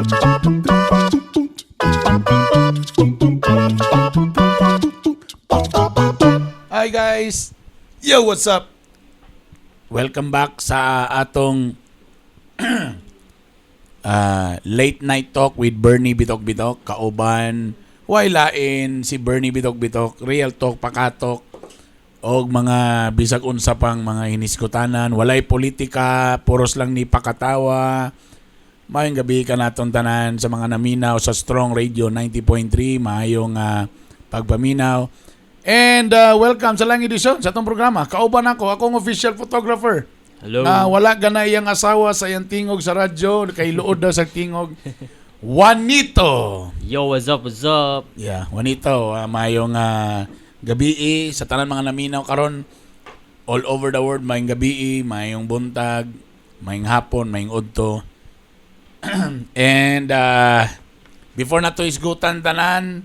Hi guys! Yo, what's up? Welcome back sa atong late night talk with Bernie Bitok Bitok, kauban way lain si Bernie Bitok Bitok, real talk, pakatok og mga bisag unsa pang mga hiniskutanan, walay politika, puros lang ni pakatawa. Maayong gabi kanatong tanan sa mga naminaw sa Strong Radio 90.3, maayong pagpaminaw. And welcome sa laing edisyon sa atong programa. Kauban ako, akong official photographer. Hello. Na wala gana iyang asawa sa iyang tingog sa radyo, kay luod daw sa tingog. Juanito. Yo, what's up, what's up? Yeah, Juanito, maayong gabi sa tanan mga naminaw karon all over the world, maayong gabi, maayong buntag, maayong hapon, maayong udto. And before nato isgutan tanan,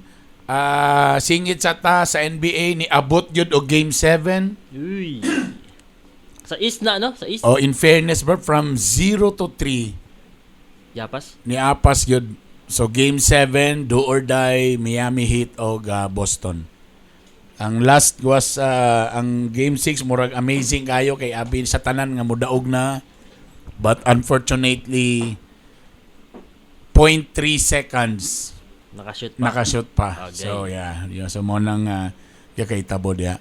singit sa ta sa NBA, ni abot gyud og Game 7. Uy. Sa East na, no? Sa East? Oh, in fairness bro, from 0 to 3 Yapas? Niapas gyud. So Game 7, do or die, Miami Heat og Boston. Ang last was ang Game 6, murag amazing kayo kay abi sa tanan nga mudaog na, but unfortunately 0.3 seconds Nakashoot pa. Nakashoot pa. Okay. So yeah, yun so mo nang gakaitabo diya.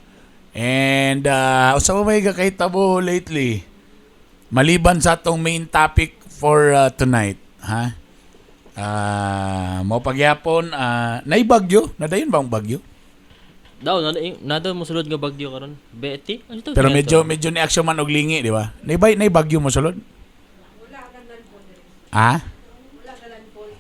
And usa pa may gakaitabo lately? Maliban sa atong main topic for tonight, ha? Mo pagyapon nay bagyo, nadayon ba ang bagyo? Daw, na, na daw mosulod nga bagyo karon. Betty? Ano to? Pero medyo medyo ni action man og lingi, di ba? Nay bagyo mo sulod? Ah?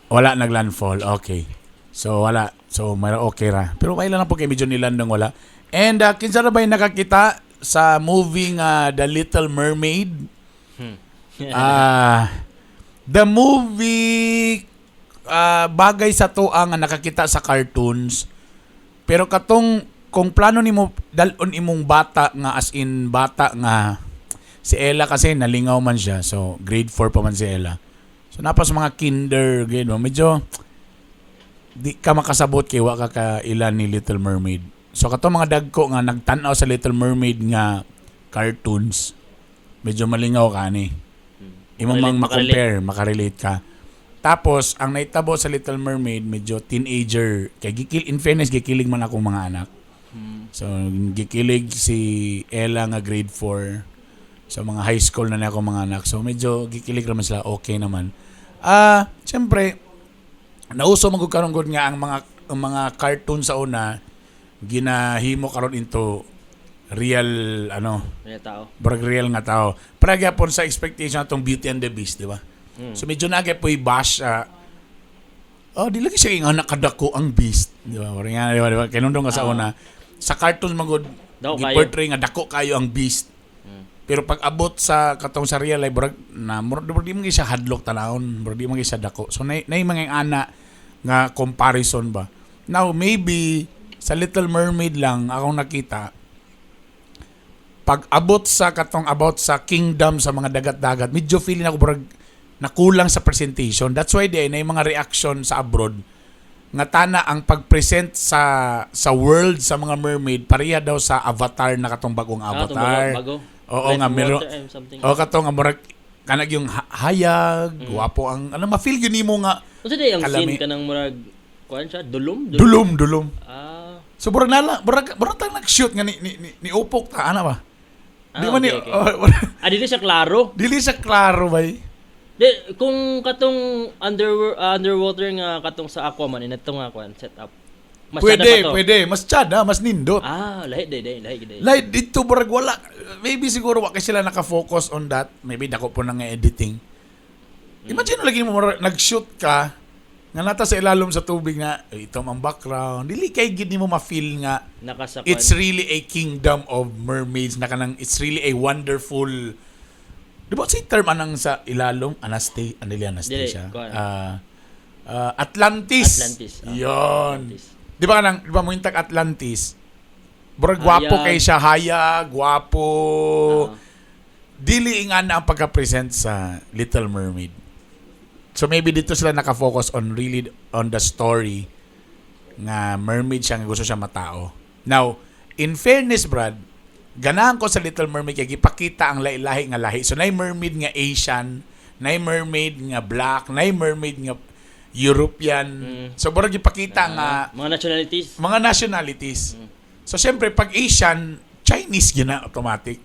Wala naglandfall. Okay. So wala. So mara okay ra. Pero kailan lang po kay medyo nilandong wala. And kinsa ra ba yung nakakita sa movie nga The Little Mermaid? Ah, the movie bagay sa tuwa nga nakakita sa cartoons. Pero katong kung plano nimo dalon imong bata nga, as in bata nga, si Ella kasi nalingaw man siya. So grade 4 pa man si Ella. So napas mga kinder grade mo, medyo di ka makasabot kay wa ka kailan ni Little Mermaid. So katong mga dagko nga nagtan-aw sa Little Mermaid nga cartoons, medyo malingaw ka ni. Imo mang Makarelate, ma-compare, makarelate ka. Tapos ang naitabo sa Little Mermaid, medyo teenager kay gikil, in fairness gikilig man akong mga anak. So gikilig si Ella nga grade 4, sa mga high school na na ako mga anak. So medyo gikilig naman sila, okay naman. Ah, siyempre nauso man gud karon gud nga ang mga cartoon sa una ginahimo karon into real ano, May tao. Barag real nga tao. Para gyapon sa expectation atong Beauty and the Beast, di ba? Mm. So medyo na po bash, oh, di lagi siya nga nakadako ang beast, di ba? Parang nga, di ba, di ba? Kinundong ka sa una. Sa cartoons man gud Dako kayo. gi-portray nga dako kayo ang beast. Pero pag abot sa katong sa real life, murag na murag di man gyud siya hadlok tanawon, murag di man gyud siya dako. So nay mga ana nga comparison ba. Now maybe sa Little Mermaid lang akong nakita, pag abot sa katong about sa kingdom sa mga dagat-dagat, medyo feeling ako murag nakulang sa presentation. That's why di na yung mga reaction sa abroad nga tana ang pag-present sa world sa mga mermaid pareha daw sa Avatar na katong bagong Ah, itong Avatar. bago. Oo Life nga meron. water, eh, something. O kato nga murag kanag yung hayag, gwapo ang ano, ma-feel yun nimo nga Unsa day ang kalami. scene kanang murag kuan siya, dulom? Dulom dulom. Ah. So murag nala, murag ta nag-shoot nga ni upok ta ana ba? Ah, Di man ni okay. Oh, Ah, dili siya klaro. Dili siya klaro bay. Di, kung katong underwater nga katong sa Aquaman inadto nga kuan set up. Mas Pwede, sada pa to. pwede. Mas tsada, mas nindot. Ah, lahi day day, lahi day. Like dito murag wala. Maybe siguro wa kay sila naka-focus on that. Maybe dako po nang editing. Imagine lagi mo murag nag-shoot ka nga nata sa ilalom sa tubig nga eh, ito ang background. Dili kay gid nimo ma-feel nga Naka sa kuan. it's really a kingdom of mermaids na kanang it's really a wonderful. Di ba si term anang sa ilalom Anastasia, ano dili Anastasia? Dili, kuan. Ah, ah, Atlantis. Atlantis, ah. Yon. Atlantis. Di ba kanang di ba mo intag Atlantis? Murag gwapo Hayag. kay siya, hayag, gwapo. Ah. Dili nga na ang pagka-present sa Little Mermaid. So maybe dito sila naka-focus on really on the story nga mermaid siya nga gusto siya matao. Now, in fairness, Brad, ganahan ko sa Little Mermaid kay gipakita ang lahi-lahi nga lahi. So nay mermaid nga Asian, nay mermaid nga black, nay mermaid nga European. So murag gipakita nga Mga nationalities. Mga nationalities. So syempre pag Asian, Chinese gyud na automatic.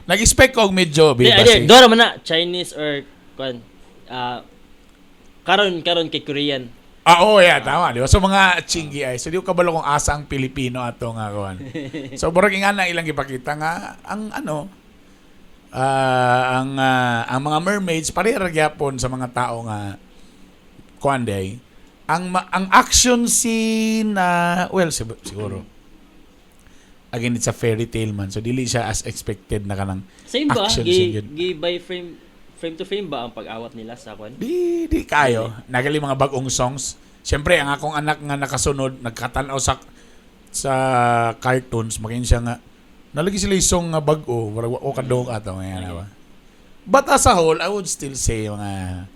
Nag-expect ko og medyo Di, ba either, Dora man na, Chinese or kwan. Ah, karon karon kay Korean. Ah, oh, yeah, tama, di ba? So mga chingi ay. So di ko kabalo kung asa ang Pilipino ato nga kuan. So murag nga na ilang gipakita nga ang ano ang mga mermaids pareha ra gyapon sa mga tao nga kuan day. Ang action scene na, well, siguro again, it's a fairy tale man. So dili siya as expected na kanang Same ba? action Gi, scene yun. Gi by frame frame to frame ba ang pag-awat nila sa kwan? Di di kayo. Nagali mga bagong songs. Siyempre, ang akong anak nga nakasunod, nagkatanaw sa cartoons, makin siya nga, nalagi sila yung song nga bag-o, murag wa ko kadungog ato ngayon ba? But as a whole, I would still say mga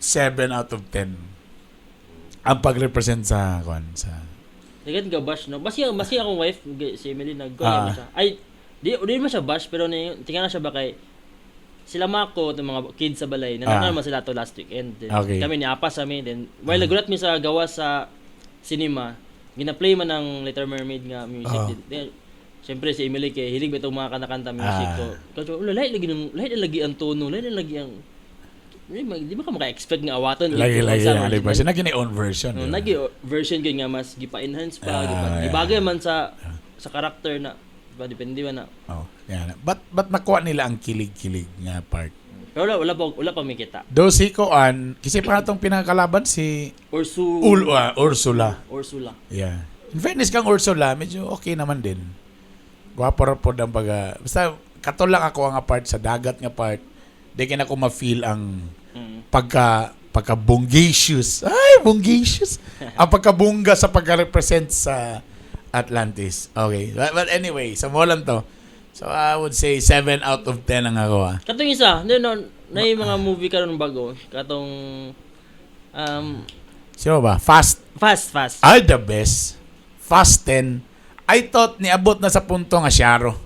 7 out of 10 ang pag-represent sa kwan sa Dagan ga bash, no. Maski akong wife si Emily nag siya. Ay, di di man siya bash, pero ni tingnan na siya ba kay sila Mako itong mga kids sa balay nananaw man sila to last weekend. Then, kami ni apas kami, then while nagulat mi sa gawa sa cinema, gina-play man ang Little Mermaid nga music. Then, siyempre si Emily kay hilig ba itong mga kanta-kanta music ko. Kasi wala, lahi lagi ng lahi na lagi ang tono, lahi na lagi ang di ba ka maka-expect nga awaton Lagi ito, lagi sa lagi version naging own version, No, di ba? nagi version gyud nga mas gipa-enhance pa, gipa, gibagay man sa character na, diba, depende ba na. Oh, yan. But nakuha nila ang kilig-kilig nga part. Pero wala pa may kita. Do si Koan, kasi pa atong pinakalaban si Ursu Ursula. Ursula. Yeah. In fairness kang Ursula, medyo okay naman din. Gwapo ra pod ang baga. Basta kato lang ako ang part sa dagat nga part. Di kay na ko ma-feel ang pagka bongacious. Ay, bongacious. Ang pagkabongga sa pagka-represent sa Atlantis. Okay. But anyway, sa mo lang to. So I would say 7 out of 10 ang ako ah. Katong isa, no, na yung mga movie karon bago, katong Sino ba? Fast. Fast, Fast. Ay, the best. Fast 10. I thought niabot na sa punto nga siyaro.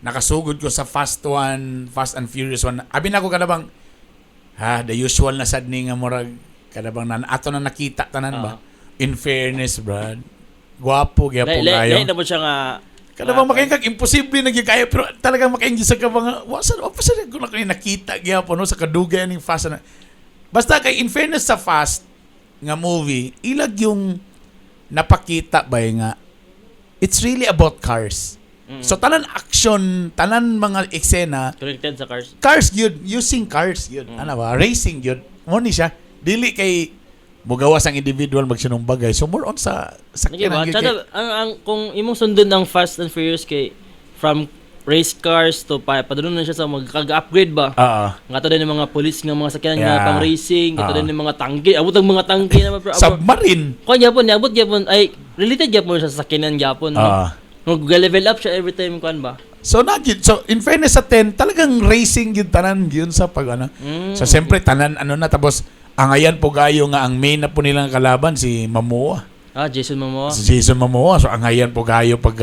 Nakasugod ko sa Fast 1, Fast and Furious 1. Abi na ako kada bang, ha, the usual na sad ni nga murag kada bang nan ato na nakita tanan ba. In fairness, Brad. Gwapo gyapon Lahi kayo. Lahi na po siya nga Kada bang makaingkag imposible na gyud kayo, pero talagang makaingkag sa ka mga wa sa wa pa sa ko na kayo nakita gyapon, no, sa kadugay ning Fast na. Basta kay in fairness sa Fast nga movie, ilag yung napakita ba nga it's really about cars. So tanan action, tanan mga eksena connected sa cars. Cars gyud, using cars gyud. Ano ba? Racing gyud. Mo ni siya. Dili kay mugawas ang individual magsinumbagay. So more on sa Lagi ba? sakyanan gyud. Tsaka, ang, kung imong sundon ang Fast and Furious kay from race cars to pa padulong na siya sa magkag-upgrade ba? Oo. Nga to din yung mga police nga mga sakyanan nga pang racing, kato din yung mga tangke, abot ang mga tangke naman pero abot. Submarine. Kuan gyapon, niabot gyapon ay related gyapon siya sa sakyanan gyapon, no. Mag-level up siya every time kuan ba? So na gyud, so in fairness sa 10, talagang racing gyud tanan gyud sa pag ano. So siyempre tanan ano na, tapos angayan po gayo nga ang main na po nilang kalaban si Momoa. Ah, Jason Momoa. Si Jason Momoa. So angayan po gayo pag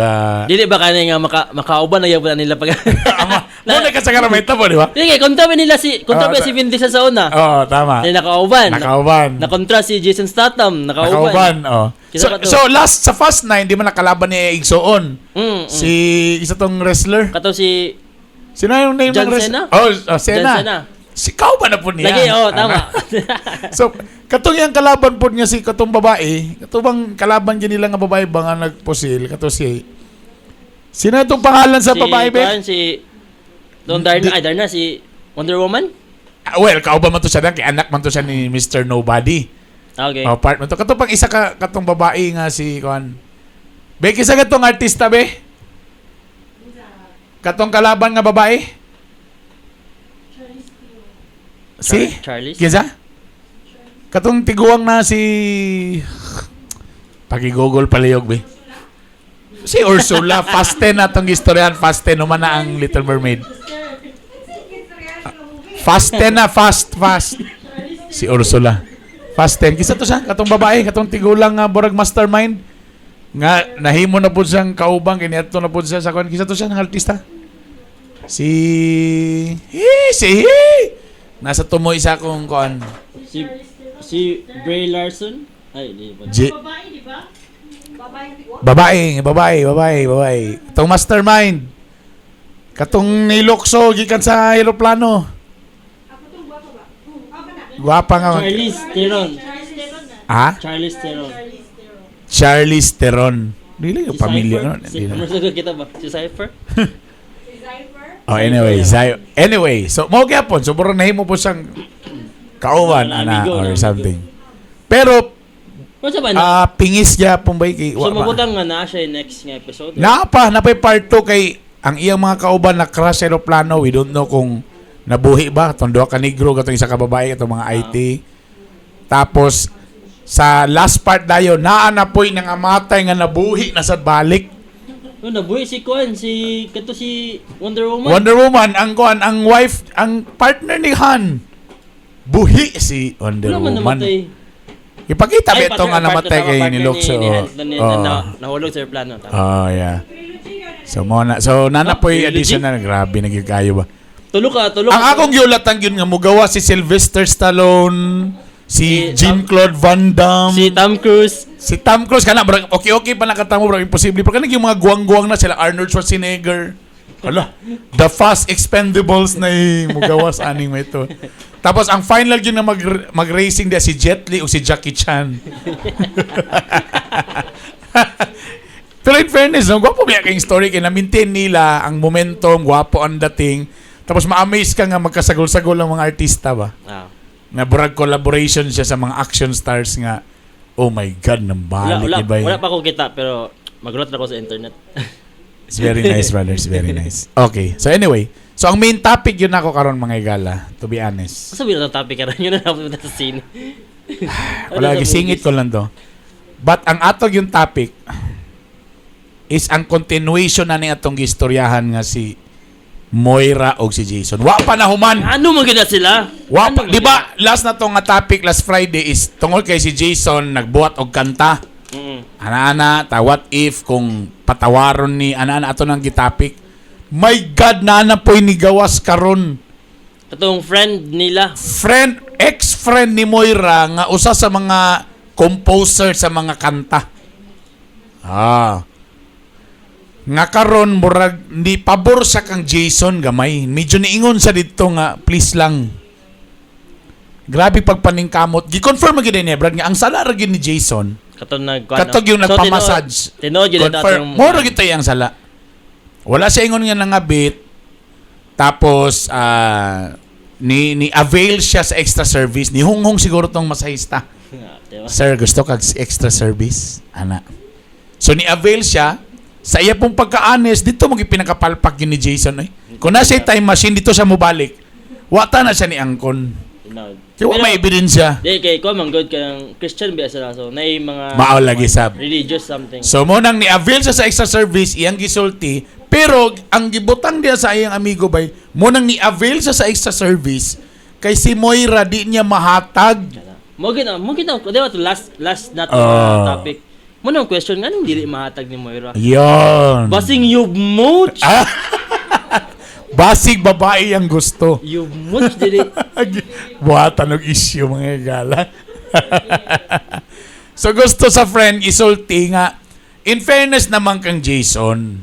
Dili ba kani nga makauban na gyapon na nila pag Ama, mo na kasagaramita po, di ba? Dili kay kontra ba nila si kontra ba Ah, si Vin Diesel sa una? Oo, tama. Dili nakauban. Nakauban. Nakontra si Jason Statham, nakauban. Nakauban, oh. Kisa So, pa to? so last sa Fast 9, di man nakalaban ni Igsoon. Si isa tong wrestler. Kato si Sino yung name John ng wrestler? Cena? Oh, Cena. John Cena. Si kauban na po niya. Lagi, oh, tama. So, katong yung kalaban po niya si katong babae, katong bang kalaban niya nila nga babae ba nga nagpusil, kato si Sino itong pangalan sa Si, babae, be? kuan, si Don Darna, ay Darna, si Wonder Woman? Ah, well, kauban man to siya dan kay anak man to siya ni Mr. Nobody. Ah, okay. Oh, part man to. Katong pang isa ka katong babae nga si kuan. Be, kisa katong artista, be? Katong kalaban nga babae? Si? Charlize? Kinsa? Katong tiguang na si Paki-Google palihog, be. Si Ursula, Fast 10 na tong istoryahan, Fast 10 naman na ang Little Mermaid. Fast 10 na, fast, fast. Si Ursula. Fast 10. Kisa to siya, katong babae, katong tigulang nga burag mastermind. Nga, nahimo na po siyang kaubang, kiniadto na po siya sa kuan. Kisa to siya, ng artista. Si... Hi, si... Hi! Nasa tumoy sa akong kuan. Si si Bray Larson? Ay, di ba? J- Babae, di ba? Babae nga tigwa? Babae, babae, babae, babae. Itong mastermind. Katong nilokso gikan sa aeroplano. Ako tong gwapa ba? Ako na. Gwapa nga. Charlize Theron. Charlize Theron na. Ha? Charlize Theron. Charlize Theron. Charlize Theron. Dili yung Si pamilya Cypher? no. Si, Dili. ano sagot kita ba? Si Cypher? Si Cypher. Oh, anyway, anyway, so mao gyapon, so murag nahimo po siyang kauban ana Amigo, or amigo. something. Pero Ano sa ba na? Pingis gyapon ba kay So wa pa. mabutang nga na siya yung next nga episode. Naa pa, napay part 2 kay ang iyang mga kauban na crash sa aeroplano, we don't know kung nabuhi ba atong duha ka negro, katong isa ka babae, katong mga IT. Tapos sa last part dayon naa na po'y nangamatay nga nabuhi na sad balik. No, nabuhi si Kuan, si kato si Wonder Woman. Wonder Woman ang kuan, ang wife, ang partner ni Han. Buhi si Wonder Wala man Woman. namatay. Ipakita Ay, ba ito nga namatay partner, kay partner ni Luxo? Ni Hans, na, Oh. nahulog sa aeroplano. Tama. Oh, yeah. So mo na. So nana Oh, po'y trilogy? additional, grabe nagykayo ba. Tulo ka, tulo ka. Ang akong giulatan yun nga mugawa si Sylvester Stallone, si Si Jean-Claude Van Damme, Si Tom Cruise. si Tom Cruise kana murag okay okay pa nakatamo, murag imposible pero kana yung mga guwang-guwang na sila Arnold Schwarzenegger. Hala, The Fast Expendables na mugawas aning may ito. Tapos ang final yun na mag-racing dia si Jet Li o si Jackie Chan. Pero in fairness, no, gwapo biya kayong story kay na-maintain nila ang momentum, gwapo ang dating. Tapos ma-amaze ka nga magkasagol-sagol ang mga artista ba? Ah. Nga burag collaboration siya sa mga action stars nga, oh my God, Wala, nambalik wala, iba wala pa akong kita pero magulat na ako sa internet. It's very nice, brother. It's very nice. Okay. So anyway, so ang main topic yun ako karon, mga igala, to be honest. Sabi na topic karon yun na napunta sa scene. Wala, gisingit ko lang to. But ang atog yung topic is ang continuation na ni atong gistoryahan nga si Moira og si Jason. Wa pa na human. Ano man gina sila? Wa Ano pa, man di ba last na to nga topic last Friday is tungol kay si Jason nagbuhat og kanta. Ana-ana, ta what if kung patawaron ni ana-ana ato nang gitopic. My God, nana po'y nigawas karon. Katong friend nila. Friend, ex-friend ni Moira nga usa sa mga composer sa mga kanta. Ah. Nga karon murag ni pabor sa kang Jason gamay. Medyo niingon sa didto nga please lang. Grabe pagpaningkamot. Gi-confirm gyud niya, Brad, nga ang sala ra gyud ni Jason. Katong nag Katong yung nagpamassage. Tinuod yun ito Confirm. atong Moro gyud tayo ang sala. Wala siya ingon nga nangabit. Tapos ni ni avail siya sa extra service. Ni hunghong siguro tong masahista. Diba? "Sir, gusto kag extra service?" Ana. So ni avail siya sa iya pong pagka-honest dito mo pinakapalpak yun ni Jason eh. Kung nasa time machine dito siya mobalik. Wata na siya ni angkon. Tinuod. Kaya wa Pero- may ebidensya. Di kay ko man good kang Christian ba sila, so naay mga Mao lagi sab. religious something. So mo nang ni-avail siya sa extra service, iyang gisulti, pero ang gibutang diya sa iyang amigo bay, mo nang ni-avail siya sa extra service kay si Moira di niya mahatag. Mo gina di ba to last last na to Ah. topic. Mo nang question nganong dili mahatag ni Moira? Yon. Basing yugmoch. Ah. Basig babae ang gusto. Yugmoch dili. Buhatan og issue, mga gala. So gusto sa friend isulti nga in fairness naman kang Jason.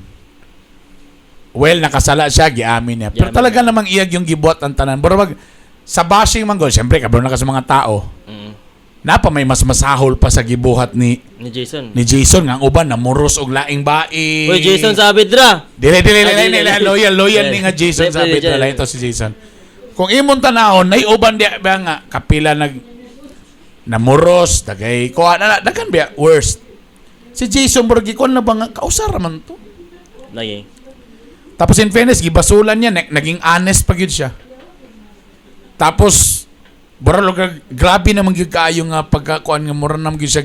Well, nakasala siya, giamin niya. Pero Giamin talaga niya. namang iyag yung gibuhat ang tanan. Pero wag sa bashing man gol, syempre kabalo na ka sa mga tao. Napa may mas masahol pa sa gibuhat ni Ni Jason. ni Jason nga ang uban namuros og laing bae. Uy, Jason Saavedra. Dili, dili, Ah, dili, dili, dili, dili. loyal, loyal ni nga Jason Dili, sa dili, Saavedra. dili. Ito si Jason. Kung imong tanahon, nay uban di ba nga kapila nag namuros, dagay kuha na daghan biya worst. Si Jason murag gikuan na ba nga kausara man to. Lagi. Tapos in fairness, gibasulan niya, naging honest pa gyud siya. Tapos bura lugar grabe naman gyud kaayo nga pagkakuan nga mura naman gyud siya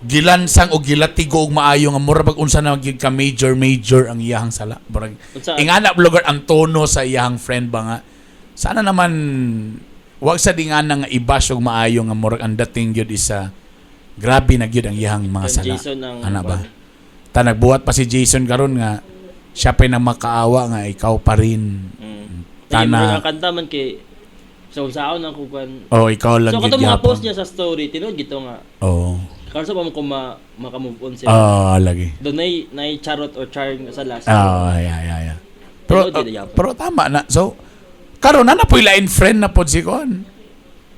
gilansang o gilatigo og maayo nga mura pag unsa na gyud ka major major ang iyahang sala. Murag Unsa ingana lugar ang tono sa iyahang friend ba nga Sana naman wag sa dingan nga i-bash og maayo nga murag ang dating gyud is sa grabe na gyud ang iyang mga Kang sala. Jason ang Ana ba? Ta nagbuhat pa si Jason karon nga siya pa'y nang makaawa nga ikaw pa rin. Tana. Tana. Ang kanta man kay so saon ang kuan. Oh, ikaw lang So gyud katong mga gyapon. post niya sa story, tinuod gito nga Oo. karon sa pa mo ko maka-move on sila. Oh, lagi. Doon nay charot or char sa last. Oh, yeah. Pero Tinuod gyud gyapon. pero tama na. So karon na na po'y lain friend na pod si kon.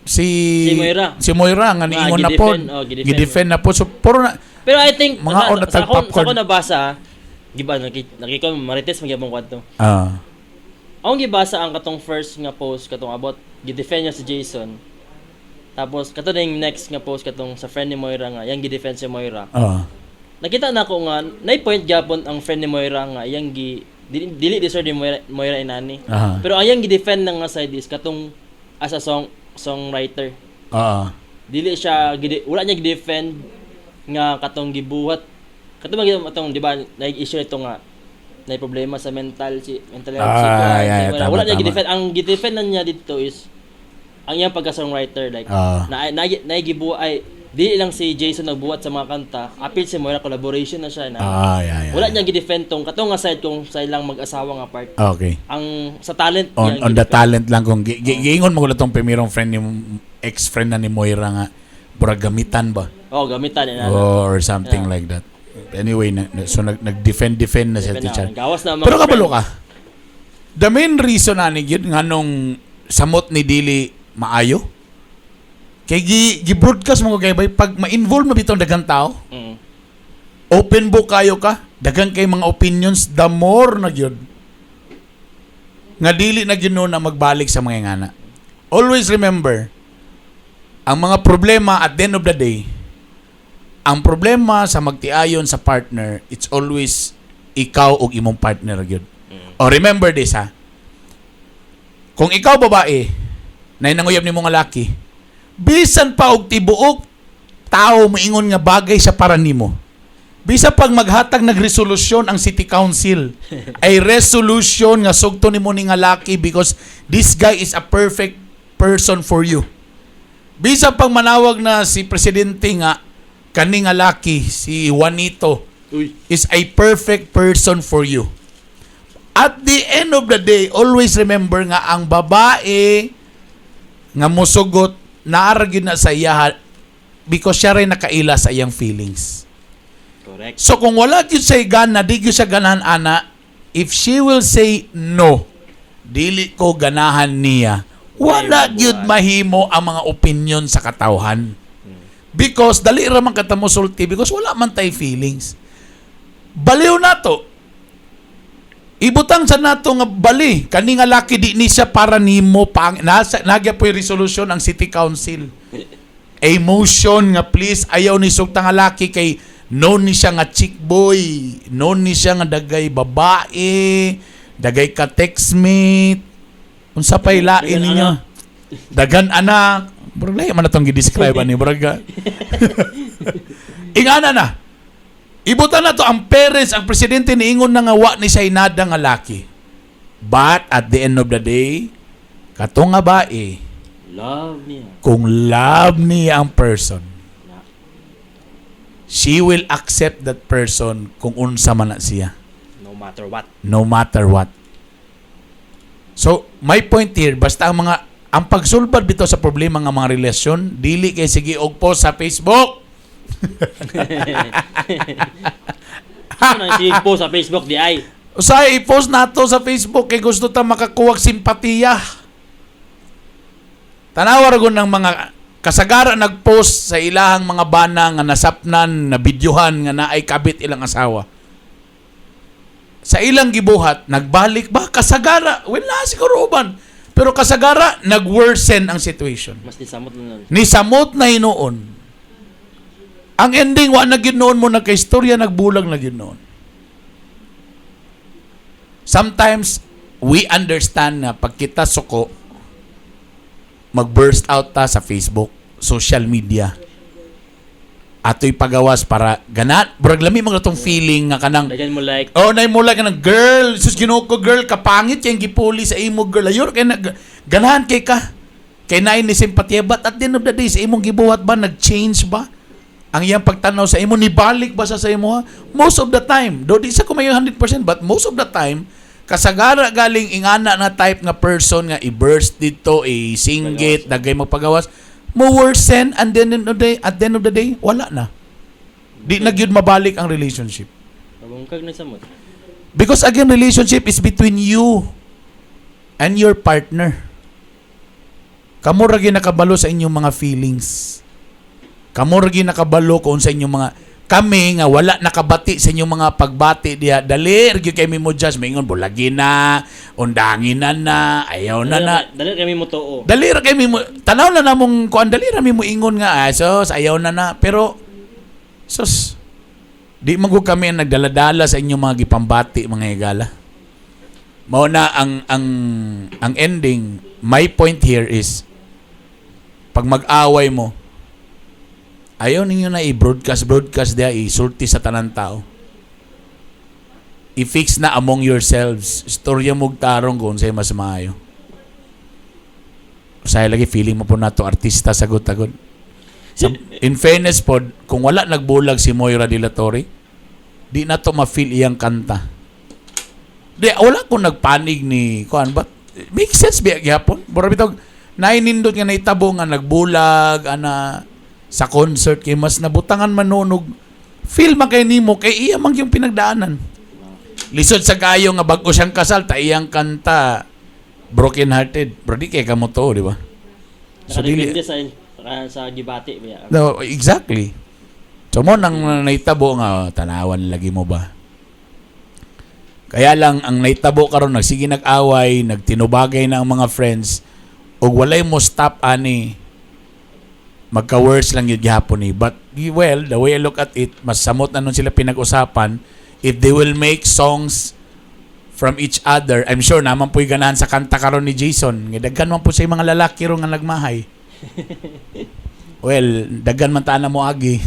Si Si Moira. Si Moira nga niingon na pod. Gidefend, oh, gidefend. Gidefend na pod. So puro na Pero I think Mga sa, on na sa, tag popcorn. sa ako nabasa, giba nakikon marites magyapon kwadto. Akong gibasa ang katong first nga post katong about gidefend niya si Jason. Tapos kato na yung next nga post katong sa friend ni Moira nga yang gidefend si Moira. Nakita na ako nga nay point gyapon ang friend ni Moira nga yang gi dili, dili deserve ni Moira inani. Pero ang yang gidefend na nga side is katong as a songwriter. Dili siya wala niya gidefend nga katong gibuhat katong mga atong, di ba, nag issue ito nga may problema sa mental health si kuan, yeah, si Moira. tama, Wala niya tama. gidefend. Ang gidefend na niya dito is ang iyang pagka songwriter, like na na, na gibuhat ay dili lang si Jason nagbuhat sa mga kanta, apil si Moira, collaboration na siya na Yeah. wala niya gidefend tong katong nga side kung sa ilang mag-asawa nga part, ang sa talent On niya on the gidefend. talent lang kung giingon mo tong primerong friend ni ex-friend na ni Moira nga burag gamitan ba Oh, gamitan na. or something like that. Anyway, so nag-defend defend na siya, Defend na. teacher. Gawas na ang mga Pero kabalo friend. ka. The main reason ani gyud nganong samot ni dili maayo kay gi broadcast mo ko kay bay pag ma-involve mo bitong daghang tao, open book kayo ka, daghan kay mga opinions, the more na gyud nga dili na gyud no na magbalik sa mga ngana. Always remember, ang mga problema at the end of the day, ang problema sa magtiayon sa partner, it's always ikaw ug imong partner gyud. Oh, remember this ha. Kung ikaw babae, na nanguyab nimo nga laki, bisan pa og tibuok tao moingon nga bagay sa para nimo. Bisan pag maghatag nagresolusyon ang city council, ay resolution nga sugto nimo ni nga laki because this guy is a perfect person for you. Bisan pag manawag na si presidente nga kani nga laki si Juanito Uy. is a perfect person for you. At the end of the day, always remember nga ang babae nga musugot naa gyud na sa iya because siya rin nakaila sa iyang feelings. Correct. So kung wala gyud siya gana, di gyud siya ganahan ana, if she will say no, dili ko ganahan niya, wala Ay, gyud mabuhat. mahimo ang mga opinion sa katawhan. Because dali ra man kita mosulti because wala man tay feelings. Baliw na to. Ibutang sa nato nga bali kani nga laki di ni siya para nimo pang nasa nagya po'y resolution ang city council. A motion nga please ayaw ni sugta nga laki kay known ni siya nga chick boy, known ni siya nga dagay babae, dagay ka textmate. Unsa pa'y lain Dagan ninyo? anak. Dagan anak. Murag lahi man atong gi-describe ani murag. Ingana na. Ibutan na to ang parents, ang presidente niingon na nga wa ni siya nada nga laki. But at the end of the day, katong nga bae, Love niya. kung love niya ang person, Na. she will accept that person kung unsa man na siya. No matter what. No matter what. So, my point here, basta ang mga ang pagsulbad bitaw sa problema nga mga relasyon, dili kay sige og post sa Facebook. Ano nang sige post sa Facebook di ay. Usahay i-post nato sa Facebook kay gusto ta makakuwag simpatiya. Tanawa ra gud ng mga kasagara nag-post sa ilahang mga bana nga nasapnan, na videohan nga naay kabit ilang asawa. Sa ilang gibuhat, nagbalik ba? Kasagara, wala siguro uban. Pero kasagara, nag-worsen ang situation. Mas nisamot na nun. Nisamot na hinuon. Ang ending, wa na gyud noon mo nagka-istorya, nagbulag na gyud noon. Sometimes, we understand na pag kita suko, mag-burst out ta sa Facebook, social media. Ato'y pagawas para ganat, burag lami mga tong feeling nga kanang Daghan mo like. Oh, nay mo like ng girl, sus Ginoo ko girl, kapangit kay gipuli sa imo girl. Ayor kay nag Ganahan kay ka. Kay naay ni simpatiya, but at the end of the day, sa imong gibuhat ba, nag-change ba ang iyang pagtanaw sa imo? Nibalik ba sa imo, ha? Most of the time, do di sa ko may 100%, but most of the time, kasagara galing ingana na type nga person nga i-burst dito, i-singgit, dagay magpagawas, mo worsen, and then of the day, at the end of the day, wala na. Di na gyud mabalik ang relationship. Pabungkag na samot. Because again, relationship is between you and your partner. Kamo ra gyud nakabalo sa inyong mga feelings. Kamo ra gyud nakabalo kung sa inyong mga, kami nga wala nakabati sa inyong mga pagbati diha, dali ra gyud kay mi mo judge, maingon bulagi na, undangin na na, ayaw na na. Dali kami mo tuo. Dali ra kay mi mo tanaw na namong kuan, dali ra mi mo ingon nga, ah, sos, ayaw na na, pero sos, di man gud kami ang nagdala-dala sa inyong mga gipambati, mga higala. Mao na ang ending, my point here is, pag mag-away mo, ayaw ninyo na i-broadcast broadcast diha, isulti sa tanan tao. I-fix na among yourselves. Istorya mo tarong kung unsay mas maayo. Usahay lagi feeling mo po nato artista, sagot-agod. In fairness pod, kung wala nagbulag si Moira de la Torre, di na to ma-feel iyang kanta. Di, wala ko nagpanig ni kuan, but make sense biya gihapon. Mura bitaw nainindot nga naitabo nga nagbulag ana sa concert kay mas nabutangan manunog feel man kay nimo kay iya man yung pinagdaanan. Lisod sa kayo nga bag-o siyang kasal ta iyang kanta broken hearted. Bro, di kay kamo to, di ba? So dili Nakadepende sa gibati ba ya. No, exactly. So mo nang naitabo nga tanawan lagi mo ba? Kaya lang ang naitabo karon, nagsige nag-away, nagtinubagay na ang mga friends ug walay mo stop ani, magka-worse lang yun gihapon ni. But well, the way I look at it, mas samot na nun sila pinag-usapan. If they will make songs from each other, I'm sure naman po'y ganahan sa kanta karon ni Jason. Nga daghan man po sa mga lalaki ro nga nagmahay. Well, daghan man ta na mo agi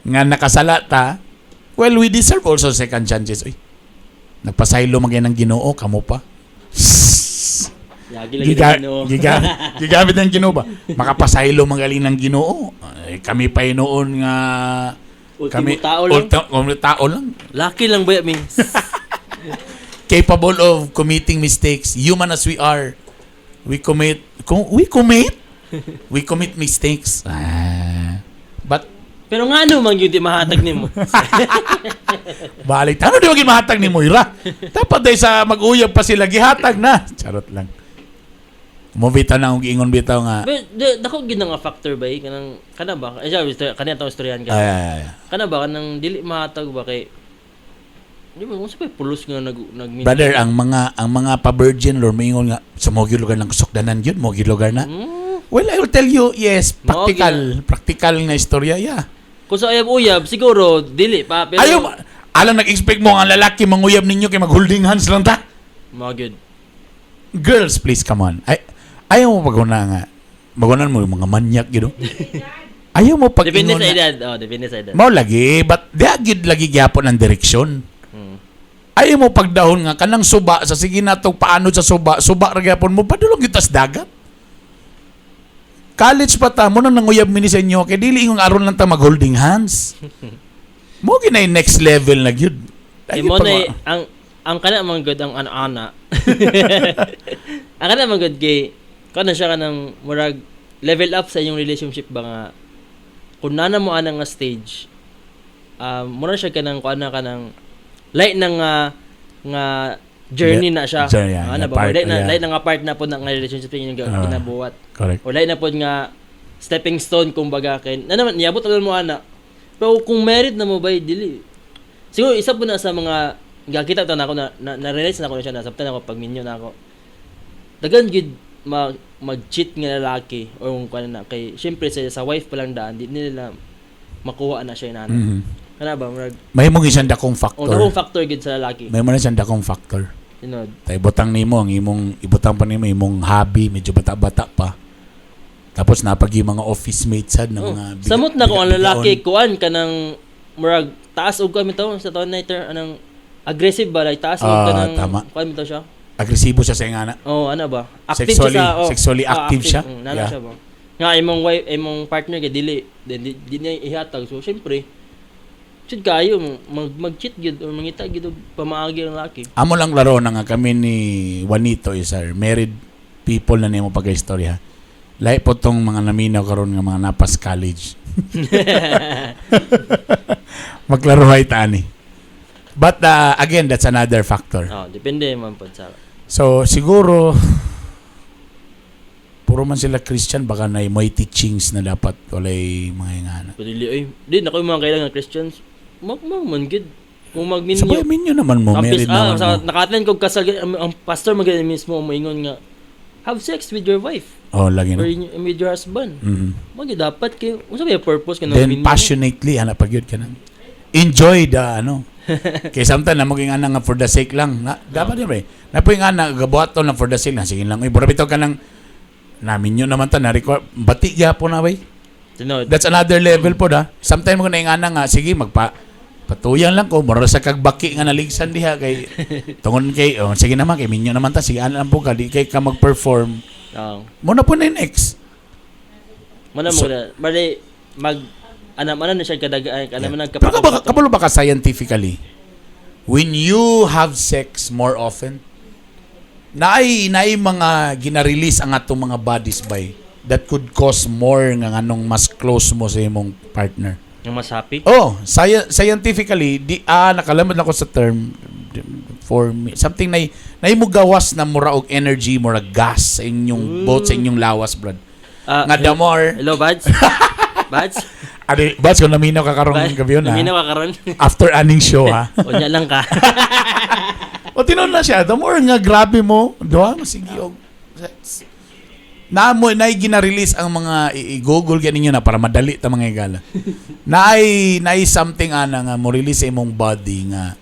nga nakasala ta. Well, we deserve also second chances. Uy, nagpasaylo man gyud ng Ginoo, kamo pa. Lagi lagi na Ginoo. Gigamit ng Ginoo ba? Makapasaylo magaling ng Ginoo. Ay, kami pa noon nga Ultimo kami tao lang. Ultimo tao lang. Laki lang ba mi? Capable of committing mistakes. Human as we are, we commit kung we commit mistakes. Ah. But Pero nga ano man gyud di mahatag nimo? Balik. Ano di maging mahatag ni Moira? Dapat dahil sa mag-uyab pa sila, gihatag na. Charot lang. Mubita na akong giingon bitaw nga. But dako gyud na nga factor ba eh, kanang kana ba? Eh, sabi, kaniya tong istoryahan ka. Ay, ay, ay. Kana ba kanang dili mahatag ba kay di ba kung sa pulos nga nag nag Brother, ang mga pa-virgin lord moingon nga sa mo gyud lugar ng kusokdanan gyud, mo gyud lugar na. Well, I will tell you, yes, Mao practical, practical nga istorya, yeah. Kung sa uyab-uyab siguro dili pa, pero Ayaw, alam nag-expect mo ang lalaki manguyab ninyo kay mag-holding hands lang ta. Mao gyud. Girls, please, come on. Ay, ayaw mo paguna nga. Magunan mo yung mga manyak yun. Ayaw mo pag Depende sa edad. Oh, depende sa edad. Mao lagi, but di agid lagi gyapon ang direksyon. Ayaw mo pagdahon nga kanang suba sa sige natong paanod sa suba, suba ra gyapon mo padulong gyud tas dagat. College pa ta mo nang nanguyab mi ni sa inyo kay dili ingong aron lang ta mag-holding hands. Mo ginay next level na gyud. Kay Ay, mo na ang kana man gud ang ana-ana. Ang kana man gud kay kana siya kanang murag level up sa inyong relationship ba nga kung nana mo ana nga stage, mura siya kanang kuan na kanang light na nga nga journey na siya. Journey, yeah, Ana nga ba? part, Light na light na nga part na pod na nga relationship inyong ginabuhat. Correct. O light na pod nga stepping stone kumbaga kay na naman niabot na mo ana. Pero kung married na mo ba, dili. Siguro isa po na sa mga gakita to na ako na, na-realize na ako na siya na sabtan ako pag minyo na ako. Dagan gid mag-cheat nga lalaki o kung kuan na kay syempre sa wife pa lang daan di nila makuha na siya inana. Kana ba murag May mo siyang dakong o factor. dakong factor gid sa lalaki. May mo na siyang dakong factor. Tinod. Ta ibutang nimo ang imong ibutang pa nimo imong hobby medyo bata-bata pa. Tapos napag yung mga office mates sad na Oh, mga samot na kung ang lalaki bigaon. kuan kanang murag taas og kami to sa taon na anang aggressive ba, like taas og Ah, kanang tama. kuan bitaw siya. Agresibo siya sa ingana. Oh, ano ba? Active siya sa oh, Sexually active siya? Nana siya ba? Nga imong wife, imong partner kay dili, then di niya ihatag. So syempre, jud kayo mag-cheat gyud or mangita gyud og pamaagi ang laki. Amo lang laro na nga kami ni Juanito is our married people na nimo pagka-istorya. Lahi po tong mga naminaw karon nga mga napas college. Maglaro hay tani. But again, that's another factor. Oh, depende man pod sa So siguro puro man sila Christian, baka na may teachings na dapat walay mga ingana. Pero dili oy. Di na ko yung mga kailangan Christians. Mag mag man gyud. Kung magminyo. Sabay minyo naman mo, Ang married naman sa, mo. naka-attend kog kasal ang pastor man gyud mismo moingon nga have sex with your wife Oh, lagi or na. with your husband. Mo gyud dapat kay unsa ba yung purpose kanang Then minyo? passionately ana pag yun ka na. Enjoy the ano. Kay samtang na maging ana nga for the sake lang. Na, dapat yun ba eh. Na po yung ana gabuhaton lang for the sake lang. Sige lang. Uy, bura bitaw ka nang namin yun naman ta na record bati gyapon na bay. Tinod. That's another level po da. Sometimes mo na yung ana nga sige magpa patuyan lang ko mura sa kagbaki nga naligsan diha kay tungod kay oh, sige naman kay minyo naman ta, sige ana lang po ka di kay ka mag-perform Oo. mo na po na yung ex. Mana mo na bali mag ana mana na siya kadagaan ana man Pero kabalo ba ka scientifically, when you have sex more often, naay mga gina-release ang atong mga bodies by that could cause more nga nganong mas close mo sa imong partner. Yung mas happy. Oh, scientifically, di nakalamad na ko sa term for me, something na nay mo gawas na mura og energy, mura gas sa inyong both sa inyong lawas, brad. Ah, Nga the more Hello, Bads. Bads. Adi, Bads, kung naminaw ka karong gabi yun, ha? Naminaw ka karon. After aning show, ha? Unya lang ka. O tinon na siya, the more nga grabe mo, diba? Sige, og sex. Na mo na gina-release ang mga i-google ganin na para madali ta mga igala. Naay something ana nga mo release sa imong body nga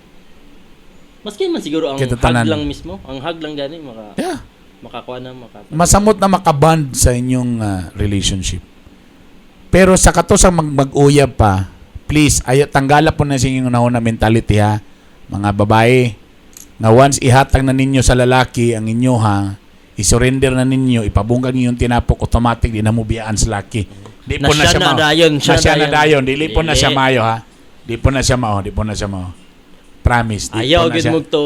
Maski man siguro ang Kita hug tanan. lang mismo. Ang hug lang gani maka makakuha na maka. Masamot na makaband sa inyong relationship. Pero sa kato sa mag-uyab pa, please, ay, tanggala po na sa inyong unahon na mentality ha, mga babae, nga once ihatag na ninyo sa lalaki ang inyo ha, isurrender na ninyo, ipabungkag ninyo yung tinapok, automatic, di na mo biyaan sa laki. Di po Na na siya siya na mao. dayon, siya Na siya na dayon. dayon. Dili po na siya Dili. mayo ha. Di po na siya mao, di po na siya mao. Promise. Di Ayaw po na gid siya. mo to.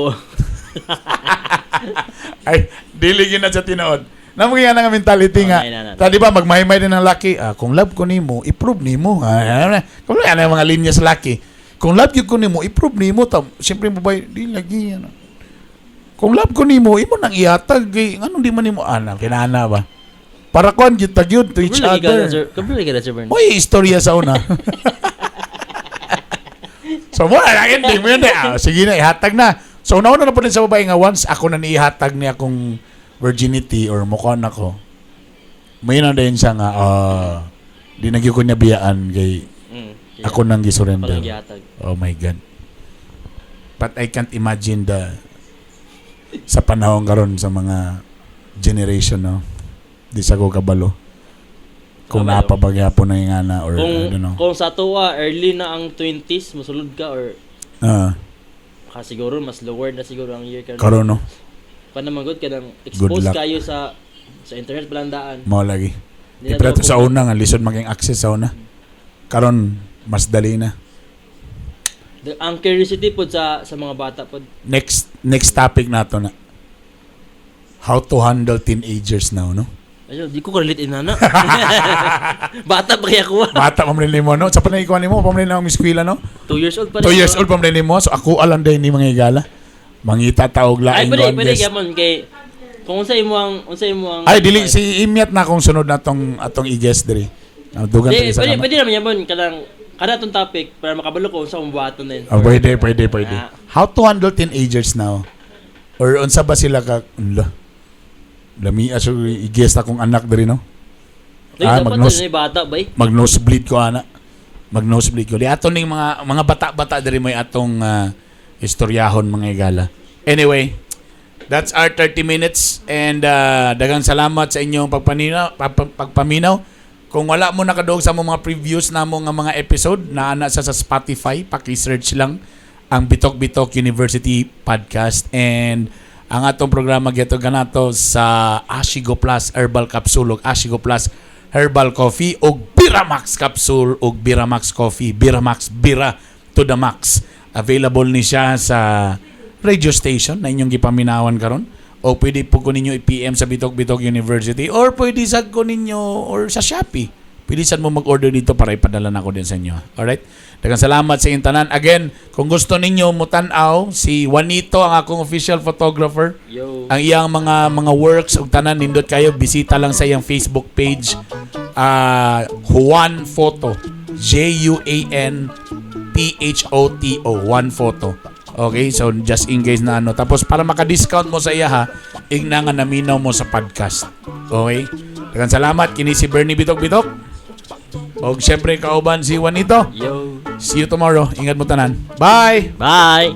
Ay, dili gyud na siya tinuod. Namo nga nga mentality Oh, nga. na, na, na. Ta di ba magmaymay din ang laki, ah, kung love ko nimo, i-prove nimo. Ah, ah, ah. Kung ano ang mga linya sa laki. Kung love gyud ko nimo, i-prove nimo ta. Siyempre mo ba di lagi ano. Kung love ko nimo, imo nang ihatag kay nganong di man nimo ana kinana ba? Para kuan gyud ta gyud to each Kabalo lagi ka na, other. sir. Kabalo lagi ka na, Sir Bern. Uy, istorya sa una. So, mo na ending mo yun eh. Ah, sige na, ihatag na. So, nauna na po din sa babae nga once ako na niihatag niya akong virginity or mukha na ko, may na din siya nga, di nagyo ko niya biyaan kay ako nang Ako gisurrender. lang gihatag. Oh my God. But I can't imagine the sa panahon karon sa mga generation, no? Di sa ko kabalo. Kung Kabalo. napabagyapon na yung ana or Kung I don't know. kung sa tuwa early na ang 20s mosulod ka or ka siguro mas lower na siguro ang year karon. Karon no, Pa naman good kanang expose luck. kayo sa internet palandaan. Mao lagi. Di Di na pero daw sa una nga lisod maging access sa una. Karon mas dali na. Ang curiosity pod sa mga bata pod. Next next topic nato na. How to handle teenagers now, no? Ayo, di ko relate inana. Bata pa kaya ko. Bata pa man nimo, no? Sa panay ko nimo, pa man ang eskwela, no? 2 years old pa. 2 years old pa man nimo, so ako alam din ni mga igala. Mangita taog Ay, laing pwede, kuan, pwede guest. gyapon kay kung unsa imo ang Ay, dili si imyat na akong sunod na tong atong i-guest diri. Ah, dugan Di, pa isa pwede, naman. pwede naman yapon kanang kada tong topic para makabalo ko unsa akong buhaton din. Ah, pwede, pwede, pwede. Ah. How to handle teenagers now? Or unsa ba sila ka unla? Lami aso i-guest akong anak diri, no? Dili, Ah, dapat ni bata bay. Mag nosebleed ko ana. Mag nosebleed ko. Di ato ning mga bata-bata diri mo atong istoryahon mga igala. Anyway, that's our 30 minutes and daghang salamat sa inyong pagpaminaw. Kung wala mo nakaduog sa among mga previews namo nga mga episode, naa na sa Spotify, paki-search lang ang Bitok Bitok University Podcast and Ang atong programa geto ganato sa Ashigo Plus Herbal Capsule ug Ashigo Plus Herbal Coffee ug Biramax Capsule ug Biramax Coffee, Biramax Bira to the max. Available ni siya sa radio station na inyong gipaminawan karon o pwede po ko ninyo i-PM sa Bitok Bitok University or pwede sad ko ninyo or sa Shopee. Pwede sad mo mag-order dito para ipadala na ko din sa inyo. Alright? Daghang salamat sa inyong tanan. Again, kung gusto ninyo mutan-aw, si Juanito ang akong official photographer. Yo. Ang iyang mga works ug tanan nindot kayo, bisita lang sa iyang Facebook page, Juan Photo, J U A N P H O T O, Juan Photo. Okay, so just in case na ano. Tapos para maka-discount mo sa iya ha, ingna nga naminaw mo sa podcast. Okay? Daghang salamat. Kini si Bernie Bitok Bitok. Og syempre kauban si Juanito. Yo. See you tomorrow. Ingat mo tanan. Bye. Bye.